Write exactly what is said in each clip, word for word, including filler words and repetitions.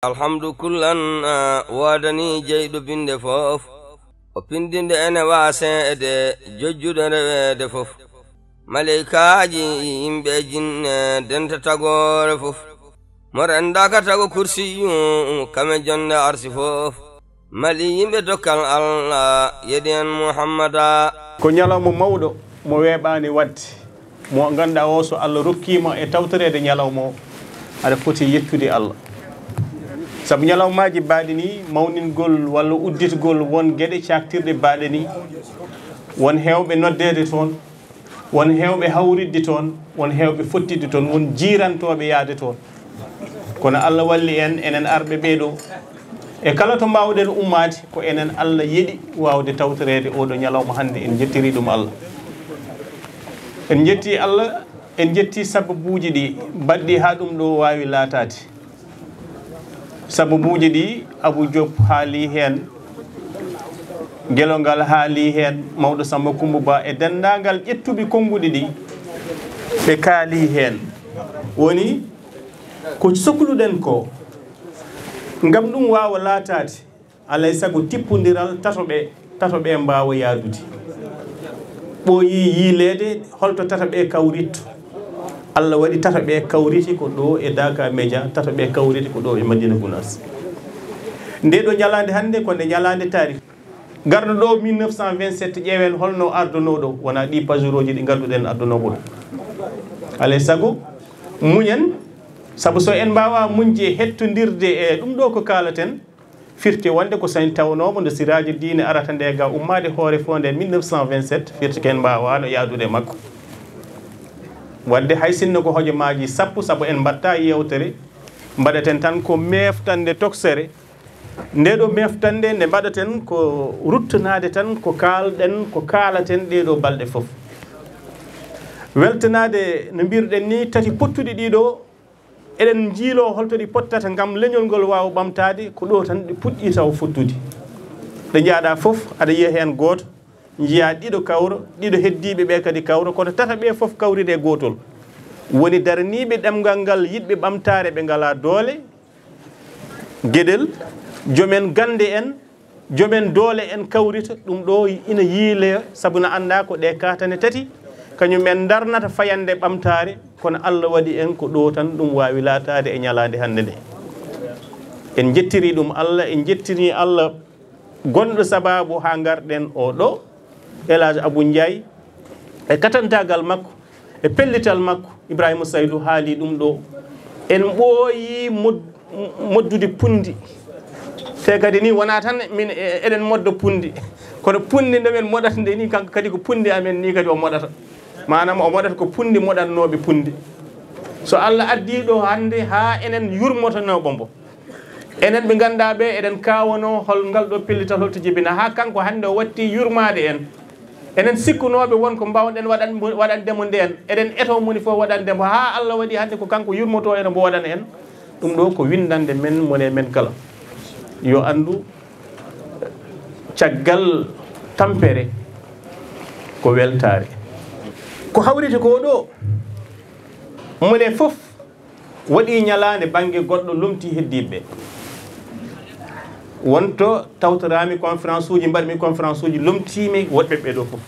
Alhamdu kullan, ah, woodani jeyɗo binde fof. O pindinde ene waaseede, jojjude reweede fof. Maleykaaji, yimɓe e jinne, denta tagoore fof. Mo renndaka tago kursiyu, kame jonde arsi fof. Mali yimɓe dokkal Allah, yeɗi en Muhammada. Ko ñalawma mawɗo mo weeɓaani waɗde, mo ngannduɗaa o, so Allah rokkiima e tawtoreede ñalawma o, aɗa foti yettude Allah. Sabu ñalawmaaji baaɗi ni, mawningol walla udditgol won geɗe caaktirɗe baaɗe ni, won heewɓe noddeede toon, won heewɓe hawritde toon, won heewɓe fottitde toon, won jiirantooɓe yahde toon. Kono Allah walli en, enen arɓe ɓee ɗoo. E kala to mbaawɗen ummaade, ko enen Allah yeɗi waawde tawtoreede oo ɗoo ñalawma hannde. En njettirii ɗum Allah. En njettii Allah, en njettii sababuuji ɗi mbaɗɗi haa ɗum ɗoo waawi laataade. Sababuuji ɗi Abou Diop haali heen, Gelongal haali heen, Mawɗo Samba Coumba Ba e denndaangal ƴettuɓe konnguɗi ɗi, ɓe kaali heen. Woni ko sokluɗen ko, ngam ɗum waawa laataade, alay sago tippondiral tato ɓe, tato ɓe mbaawa yahdude. Ɓooyi yiileede holto tato ɓe kawritto. Allah waɗi tato ɓe kawriti ko ɗo e Daka Media, tato ɓe kawriti ko ɗo e Madina Gounass. Nde ɗo ñalaande hannde ko nde ñalaande taarikh. Garɗo ɗo mille neuf cent vingt-sept, ƴeewen holno ardunoo ɗo, wonaa ɗi pajuroji ɗi ngannduɗen ardunoo ɗo. Alay sago, muñen, sabu so en mbaawa muñde e hettondirde e ɗum ɗo ko kaalaten, firti wonde ko so en tawnoo mo nde siraaji diine arata nde ga ummaade hoore fof nde mille neuf cent vingt-sept, firti ko en mbaawaano yahdude e makko. Waɗde hay sinno ko hojomaaji sappo, sabu en mbaɗta yeewtere, mbaɗaten tan ko meeftande toksere. Nde ɗo meeftande nde mbaɗaten ko ruttanaade tan ko kaalɗen, ko kaalaten ɗee ɗo balɗe fof. Weltanaade no mbirɗen ni tati pottuɗi ɗii ɗo, eɗen njiiloo holto ɗi pottata ngam leñol ngol waawa ɓamtaade, ko ɗo tan ɗi puɗɗii tawa fottude. Ɗe njaaɗa fof, aɗa yiya heen gooto, njiya ɗiɗo kawra, ɗiɗo heddiiɓe ɓe kadi kawra, kono tata ɓe fof kawride e gootol. Woni daraniiɓe ɗemngal ngal, yiɗɓe ɓamtaare, ɓe ngalaa doole, geɗel, jomen gannde en, jomen doole en kawrita, ɗum ɗo ina yiiloya, sabu na anndaa ko ɗe kaatane tati, kañum en ndarnata fayande ɓamtaare, kono Allah waɗi en ko ɗo tan ɗum waawi laataade e ñalaande hannde nde. En njettirii ɗum Allah, en njettirii Allah gonɗo sabaabu haa ngarɗen o ɗo, El Hadj Abou Ndiaye, e katantaagal makko, e pellital makko, Ibrahima Saydou haali ɗum ɗo. En ɓooyi mod-, moddude punndi. Te kadi ni wonaa tan min e-, eɗen modda punndi. Kono punndi nde min moɗata nde ni, kanko kadi ko punndi amen ni kadi o moɗata. Maanaam o moɗata ko punndi moɗannooɓe punndi. So Allah addii ɗo hannde haa enen yurmotonooɓe mbo. Enen ɓe ngannduɗaa ɓe, eɗen kaawanoo hol ngal ɗo pellital holto jibina, haa kanko hannde o watti yurmaade en. Enen sikkunooɓe won ko mbaawɗen waɗan-, waɗande mo ndeen, eɗen etoo moni fof waɗande mo, haa Allah waɗi hannde ko kanko yurmotoo ene mbo waɗana en. Ɗum ɗo ko winndannde men, mone men kala. Yo anndu, caggal tampere ko weltaare. Ko hawriti ko ɗo, mone fof waɗi ñalaande bannge goɗɗo, lomti heddiiɓe. Wonto tawtoraami conférence uji, mbaɗmi conférence uji, lomtiimi woɗɓe ɓee ɗo fof.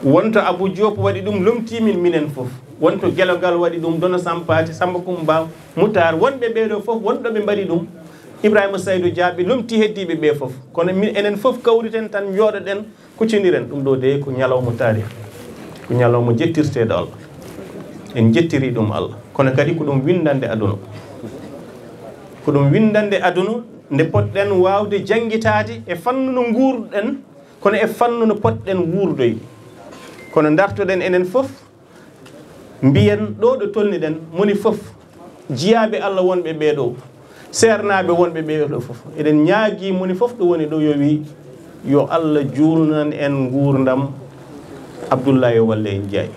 Wonto Abou Diop waɗi ɗum, lomtiimin minen fof. Wonto Gelongal waɗi ɗum, Dono Sampaati, Samba Kumba, Moutar, wonɓe ɓee ɗo fof, wonɗo ɓe mbaɗi ɗum. Ibrahima Saydou Dia, ɓe lomti heddiiɓe ɓee fof. Kono min, enen fof kawriten tan, njooɗoɗen, kuccondiren. Ɗum ɗo de ko ñalawma taarikh, ko ñalawma jettirteeɗo Allah. En njettirii ɗum Allah. Kono kadi ko ɗum winndannde aduna. Ko ɗum winndannde aduna nde potɗen waawde janngitaade e fannu no nguurɗen, kono e fannu no potɗen wuurdoyde. Kono ndartoɗen enen fof, mbiyen ɗo ɗo tolniɗen, moni fof, jiyaaɓe Allah wonɓe ɓee ɗo, seernaaɓe wonɓe ɓee ɗo fof, eɗen ñaagii moni fof ɗo woni ɗo yo wi, yo Allah juurnan en nguurndam Abdoulaye Wallé Ndiaye.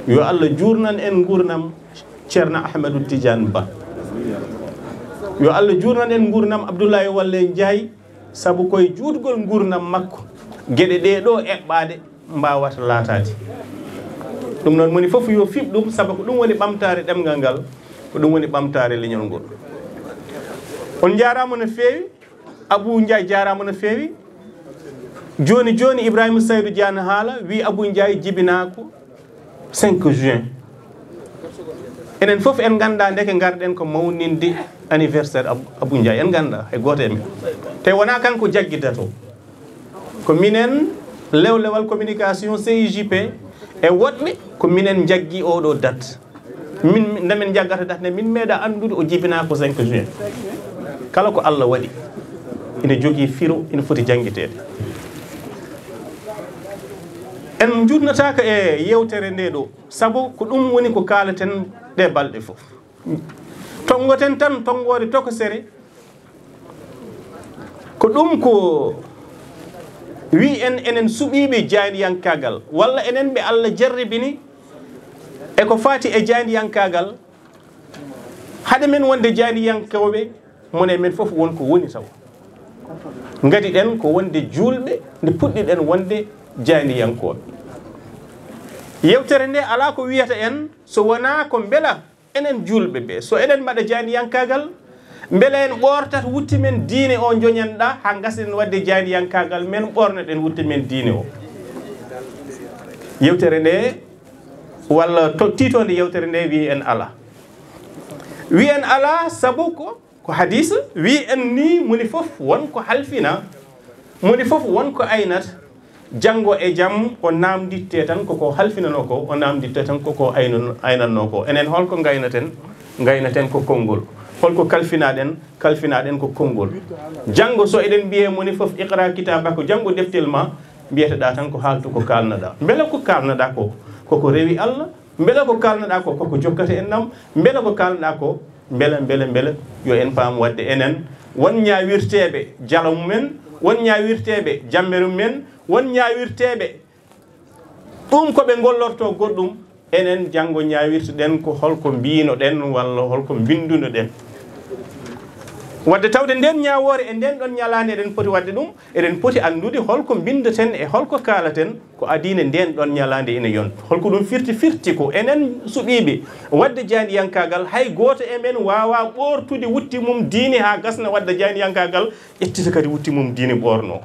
Yo Allah juurnan en nguurndam Ceerno Ahmadou Tidiane Ba. Yo Allah juurnan en nguurndam Abdoulaye Wallé Ndiaye, sabu koye juutgol nguurndam makko, geɗe ɗee ɗo eɓɓaaɗe mbaawata laataade. Ɗum noon, moni fof yo fiɓ ɗum, sabu ko ɗum woni ɓamtaare ɗemngal ngal, ko ɗum woni ɓamtaare leñol ngol. On njaaraama no feewi. Abou Ndiaye jaaraama no feewi. Jooni jooni, Ibrahima Saydou Diane haala, wi Abou Ndiaye jibinaa ko cinq juin. Enen fof en nganndaa ndeke ngarɗen ko mawninde anniversaire Ab-, Abou Ndiaye. En nganndaa hay gooto e men. Te wonaa kanko jaggidato. Ko minen, lewlewal communication C I J P, e woɗɓe, ko minen njaggi oɗo date. Min, nde min njaggata date nde, min meeɗa anndude o jibinaa ko cinq juin. Kala ko Allah waɗi, ina jogii firo, ina foti janngeteede. En njuutnataako e yeewtere nde ɗo, sabu ko ɗum woni ko kaalaten ɗe balɗe fof. Tonngoten tan tonngoode tokosere, ko ɗum ko wi en, enen suɓiiɓe jaayndiyankaagal, walla enen ɓe Allah jarribini e ko faati e jaayndiyankaagal. Hade men wonde jaayndiyankooɓe, mone men fof won ko woni taw. Ngadiɗen ko wonde juulɓe, nde puɗɗiɗen wonde jaayndiyankooɓe. Yeewtere nde alaa ko wiyata en so wonaa ko mbela enen juulɓe ɓe, so eɗen mbaɗa jaayndiyankaagal, mbela en ɓoortat wutte men diine o, njoñanɗa haa ngasɗen waɗde jaayndiyankaagal men, ɓoornoɗen wutte men diine o. Yeewtere nde, walla to, tiitoonde yeewtere nde wi en alaa. Wi en alaa sabu ko, ko hadiis, wi en ni moni fof won ko halfina, moni fof won ko aynata. Janngo e jam o naamnditte tan koko halfinanoo ko, o naamnditte tan koko aynan-, aynannoo ko. Enen holko ngaynaten? Ngaynaten ko konngol. Holko kalfinaɗen? Kalfinaɗen ko konngol. Janngo so eɗen mbiyee moni fof iqra kitabaka, janngo deftel ma, mbiyeteɗa tan ko haaltu ko kaalnaɗa. Mbela ko kaalnaɗa ko, koko rewi Allah? Mbela ko kaalnaɗa ko, koko jokkata en nam? Mbela ko kaalnaɗa ko, mbela, mbela, mbela, yo en paam wadde enen won ñaawirteeɓe jala mumen, won ñaawirteeɓe jammere mumen, won ñaawirteeɓe ɗum ko ɓe ngollorto goɗɗum, enen janngo ñaawirtoɗen ko holko mbinoɗen walla holko mbindunoɗen. Wadde tawde nden ñaawoore e nden ɗon ñalaande eɗen poti wadde ɗum, eɗen poti anndude holko mbindoten e holko kaalaten ko adii nde nden ɗon ñalaande ina yonta. Holko ɗum firti? Firti ko enen suɓiiɓe wadde jaayndiyankaagal, hay gooto e men waawaa ɓoortude wutte mum diine haa gasna wadda jaayndiyankaagal, ƴettita kadi wutte mum diine ɓoorno.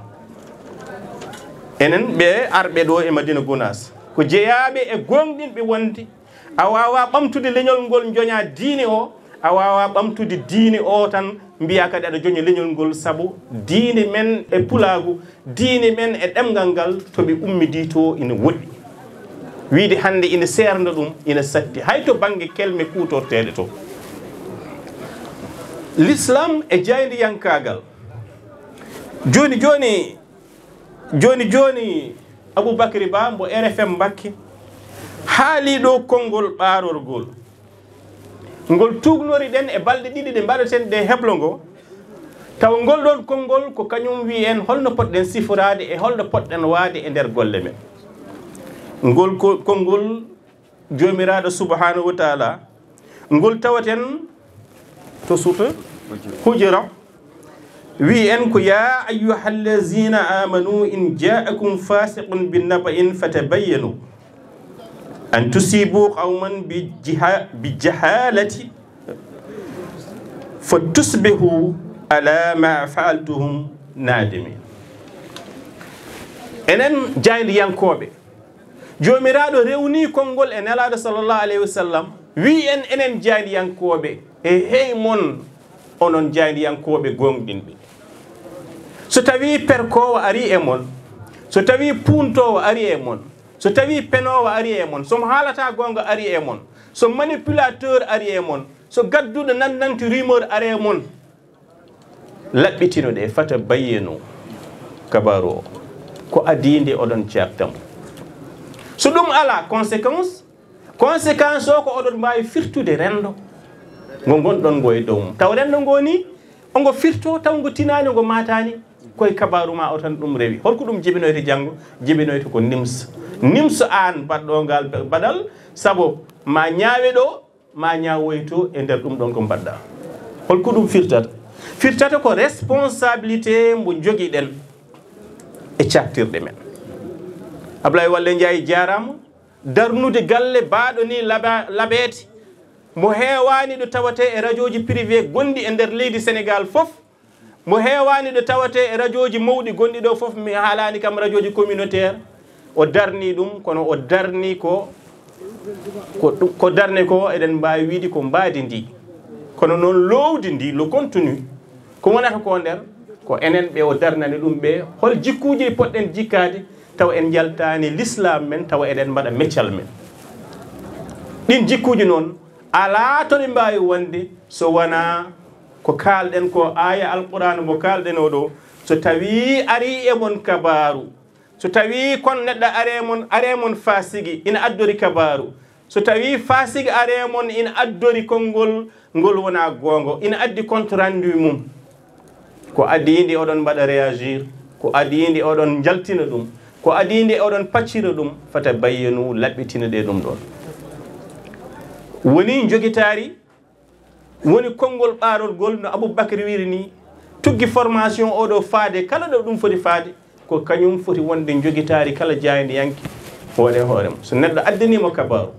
Enen ɓe arɓe ɗo e Madina Gunaas, ko jeyaaɓe e gooŋɗinɓe wonde a waawaa ɓamtude leñol ngol njoñaa diine o, a waawaa ɓamtude diine o tan mbiyaa kadi aɗa joña leñol ngol, sabu diine men e pulaagu, diine men e ɗemngal ngal, to ɓe ummidii to ina woɗɗi. Wiide hannde ina seernda ɗum, ina satti, hay to bannge kelme kuutorteeɗe to. L'islam e jaayndiyankaagal. Jooni jooni, jooni jooni, Aboubacry Ba mbo R F M Mbakke haali ɗo konngol ɓaarorgol. Ngol tuugnori ɗen e balɗe ɗiɗi ɗe mbaɗaten ɗe heblo ngo, tawa ngol ɗon konngol ko kañum wi en holno potɗen siforaade e holno potɗen waade e nder golle men. Ngol ko, konngol Joomiraaɗo Subhaanahu wa Taala, ngol tawaten to suuto Hujura, wi en ko, "Ya ayyuhallazina amanu in ja'akum fasiqun bi naba'in fatabayyanu an tusibu qawman bi jiha-, bi jahalati fa tusbihu ala ma fa'altum nadimin." Enen jaayndiyankooɓe, Joomiraaɗo rewni konngol e Nelaaɗo sallallahu alayhi wa sallam, wi en enen jaayndiyankooɓe, e hey mon, onon jaayndiyankooɓe gooŋɗinɓe. So tawii perkoowo ari e mon, so tawii puuntoowo ari e mon, so tawii penoowo ari e mon, so mo haalata goonga ari e mon, so manipulateur ari e mon, so gadduɗo nannanti rumeur ari e mon, laɓɓitino ɗe, fata bayyenu kabaaru o. Ko adii nde oɗon caakta mo. So ɗum alaa conséquence, conséquence o ko oɗon mbaawi firtude renndo ngo ngonɗon ngo e dow mum. Taw renndo ngo ni, ongo firto, taw ngo tinaani, ngo maataani, koye kabaaru ma o tan ɗum rewi. Holko ɗum jibinoyta janngo? Jibinoyta ko nims. Nims aan baɗɗo ngal baɗal, sabu ma ñaawe ɗo, ma ñaawoyto e nder ɗum ɗon ko mbaɗɗa. Holko ɗum firtata? Firtata ko responsabilité mbo jogiɗen e caktirɗe men. Ablaye Walle Ndiaye jaaraama. Darnude galle baaɗo ni laba-, labeete. Mo heewaani ɗo tawatee e rajooji privé gonɗi e nder leydi Senegaal fof. Mo heewaani ɗo tawatee e rajooji mawɗi gonɗi ɗo fof, mi haalaani kam rajooji communautaire. O darni ɗum, kono o darni ko, ko, ko darne ko, eɗen mbaawi wiide ko mbaadi ndi. Kono noon loowdi ndi, le contenu, ko wonata ko nder, ko enen ɓe o darnani ɗum ɓe, hol jikkuuji poɗɗen jikkaade, tawa en njaltaani lislaam men, tawa eɗen mbaɗa meccal men. Ɗin jikkuuji noon, alaa to ɗi mbaawi wonde so wonaa ko kaalɗen ko, aaya Alquraan mo kaalɗen o ɗo, so tawii arii e mon kabaaru, so tawii kon neɗɗo aree mon, aree mon faasigi ina addori kabaaru, so tawii faasigi aree mon ina addori konngol ngol wonaa goongo, ina addi compte rendu mum, ko adii nde oɗon mbaɗa réagir, ko adii nde oɗon njaltina ɗum, ko adii nde oɗon paccira ɗum, fata bayyanu laɓɓitinoɗee ɗum ɗoon. Woni njogitaari, woni konngol ɓaarorgol no Aboubacry wiri ni, tuggi formation o ɗo faade kala ɗo ɗum foti faade, ko kañum foti wonde njogitaari kala jaayndiyanke hoore hoore mum. So neɗɗo addaniima kabaaru,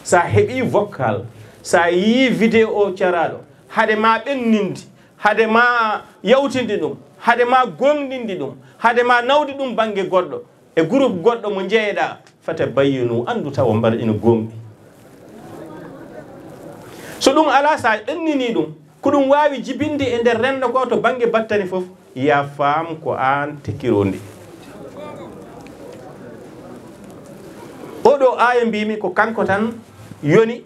so a heɓii vocal, so a yii vidéo caraaɗo, hade ma ɓenninde, hade ma yawtinde ɗum, hade ma gooŋɗinde ɗum, hade ma nawde ɗum bannge goɗɗo, e groupe goɗɗo mo njeyeɗaa, fata bayyanu, anndu tawa mbar ina gooŋɗi. So ɗum alaa, so a ɓenninii ɗum, ko ɗum waawi jibinde e nder renndo ko to bannge battane fof, ya faam ko aan tekkirondi. Oɗo aaya mbimi ko kanko tan yoni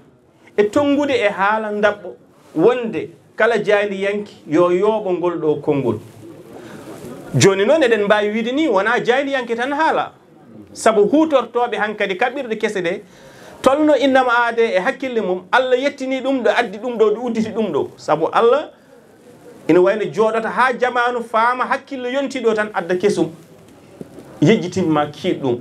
e tonngude e haala ndaɓɓo wonde kala jaayndiyanke yo yooɓo ngol ɗo konngol. Jooni noon eɗen mbaawi wiide ni wonaa jaayndiyanke tan haala, sabu huutortooɓe hankadi kaɓirɗe kese ɗe, tolno innama aade e hakkille mum, Allah yettini ɗum ɗo, addi ɗum ɗo, ɗo udditi ɗum ɗo. Sabu Allah ina wayno jooɗata haa jamaanu faama hakkille yonti ɗo tan adda kesum, yejjitin ma kiiɗ ɗum.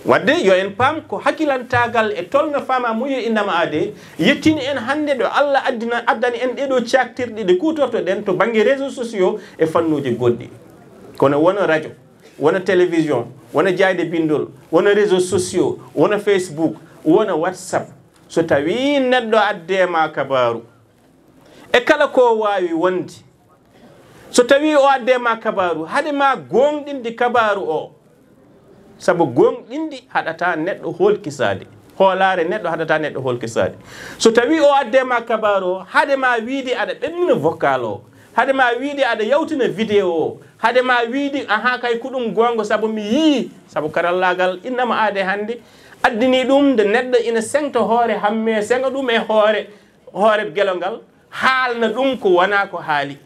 Wadde yo en paam ko hakkilantaagal e tolno faama muyo innama aade, yettini en hannde ɗo Allah addina, addani en ɗee ɗo caaktirɗe ɗe kuutortoɗen to bannge réseaux sociaux e fannuuji goɗɗi. Kono wona radio, wona télévision, wona jaayde binndol, wona réseaux sociaux, wona Facebook, wona WhatsApp. So tawii neɗɗo addee ma kabaaru, e kala ko waawi wonde, so tawii o addee ma kabaaru, hade ma gooŋɗinde kabaaru o, sabu gooŋɗinɗi haɗata neɗɗo hoolkisaade, hoolaare neɗɗo haɗata neɗɗo hoolkisaade. So tawii o addee ma kabaaru o, hade ma wiide aɗa ɓennina vocal o, hade ma wiide aɗa yawtina vidéo o, hade ma wiide, ahaa, kay ko ɗum goonga, sabu mi yii, sabu karallaagal innama aade hannde addini ɗum nde neɗɗo ina seŋta hoore hamme, seŋa ɗum e hoore, hoore gelo ngal, haalna ɗum ko wonaa ko haali.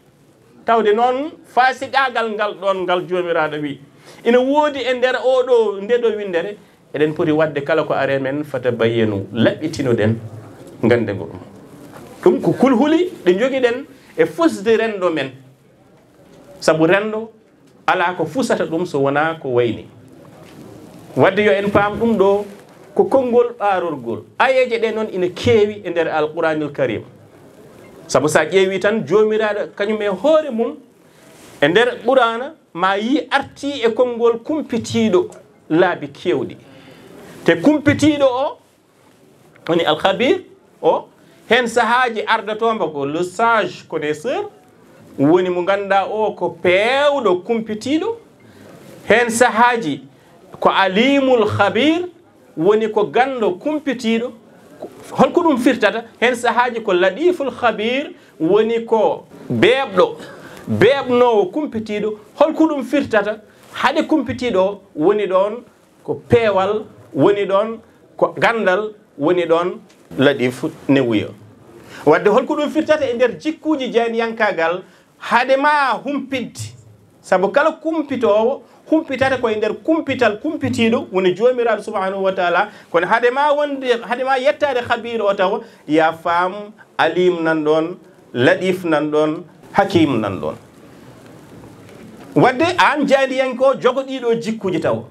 Tawde noon, faasigaagal ngal ɗoon, ngal Joomiraaɗo wi, ina woodi e nder oo ɗoo, ndee ɗoo winndere, eɗen poti waɗde kala ko aree men, fata bayyanu, laɓɓitinoɗen, ngannde ngo. Ɗum ko kulhuli ɗe njogiɗen e fusde renndo men. Sabu renndo alaa ko fusata ɗum so wonaa ko wayni. Wadde yo en paam ɗum ɗo ko konngol ɓaarorgol. Ayeeje ɗe noon ina keewi e nder Alquraanil Karim. Sabu so a ƴeewi tan, Joomiraaɗo kañum e hoore mum e nder Quraana ma yii artii e konngol kumpitiiɗo laabi keewɗi. Te kumpitiiɗo o, woni Al-Khabir o, heen sahaaji ardotoombo ko le sage connaisseur, woni mo ngannduɗaa o ko peewɗo kumpitiiɗo. Heen sahaaji ko Alimul Khabir, woni ko ganndo kumpitiiɗo. Holko ɗum firtata? Heen sahaaji ko Latiful Khabir, woni ko beeɓɗo, beeɓnoowo kumpitiiɗo. Holko ɗum firtata? Hade kumpitiiɗo o woni ɗoon, ko peewal woni ɗoon, ko ganndal woni ɗoon, Latif ne wuya. Wadde holko ɗum firtata e nder jikkuuji jaayndiyankaagal? Hade ma humpitde, sabu kala kumpitoowo humpitata ko e nder kumpital kumpitiiɗo, woni Joomiraaɗo subhanahu wa taala, kono hade ma wonde, hade ma yettaade Khabiir o taw, ya faam Alim nan ɗoon, Latif nan ɗoon, Hakim nan ɗoon. Wadde aan jaayndiyanke o, jogo ɗii ɗoo jikkuuji taw.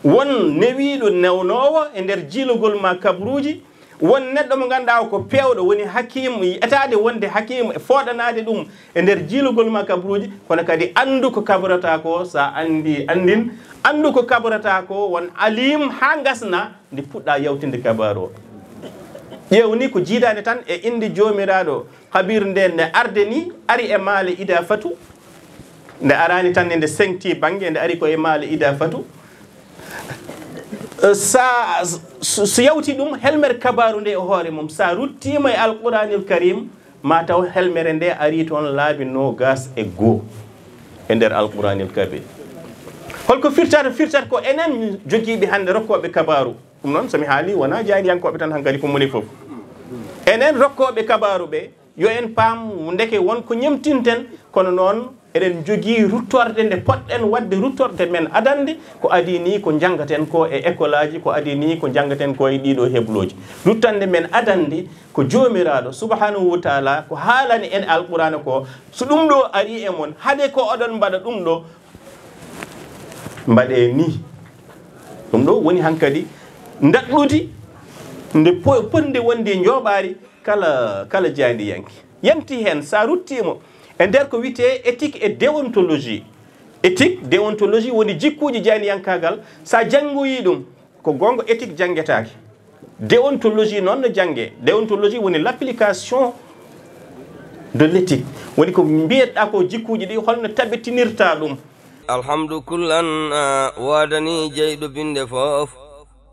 Won newiiɗo newnoowo e nder jiilogol ma kabaruuji, won neɗɗo mo ngannduɗaa o ko peewɗo, woni hakiim, etaade wonde hakiim e fooɗanaade ɗum e nder jiilogol ma kabaruuji, kono kadi anndu ko kabarata ko, so a anndi, anndin, anndu ko kabarata ko, won aliim haa ngasna, nde puɗɗa yawtinde kabaaru o. Ƴeew ni ko jiidaade tan e innde Joomiraaɗo. Kabir nden nde arde ni, ari e maale idafatu. Nde araani tan nde seŋti bannge, nde ari ko e maale idafatu. Sa, so, so yawti ɗum, helmer kabaaru nde e hoore mum, sa ruttiima e Alquraanil Karim, ma taw helmere nde ari toon laabi noogas e goo e nder Alquraanil Karim. Holko firtata? Firtata ko enen jogiiɓe hannde rokkooɓe kabaaru. Ɗum noon, so mi haali, wonaa jaayniyankooɓe tan, hankadi ko moni fof. Enen rokkooɓe kabaaru ɓe, yo en paam ndeke won ko ñemtinten, kono noon eɗen njogii ruttorde nde poɗɗen waɗde, ruttorde men adannde, ko adii ni ko njanngaten ko e école aji, ko adii ni ko njanngaten ko e ɗiɗo heblooji. Ruttande men adannde ko Joomiraaɗo Subhaanahu wa Taala ko haalani en Alquraana ko, so ɗum ɗo ari e mon, hade ko oɗon mbaɗa ɗum ɗo, mbaɗee ni. Ɗum ɗo woni hankadi ndaɗɗudi nde po-, potndi wonde njooɓaari kala, kala jaayndiyanke. Yanti heen, so a ruttiima e nder ko wiyetee éthique et déontologie. Éthique, déontologie woni jikkuuji jaayndiyankaagal. So a janngoyii ɗum, ko goonga éthique janngetaake. Déontologie noon no janngee. Déontologie woni l'application de l'éthique. Woni ko mbiyeɗaa ko jikkuuji ɗi, holno tabitinirta ɗum. Alhamdu kullan, a, waadani jeyɗo binnde fof.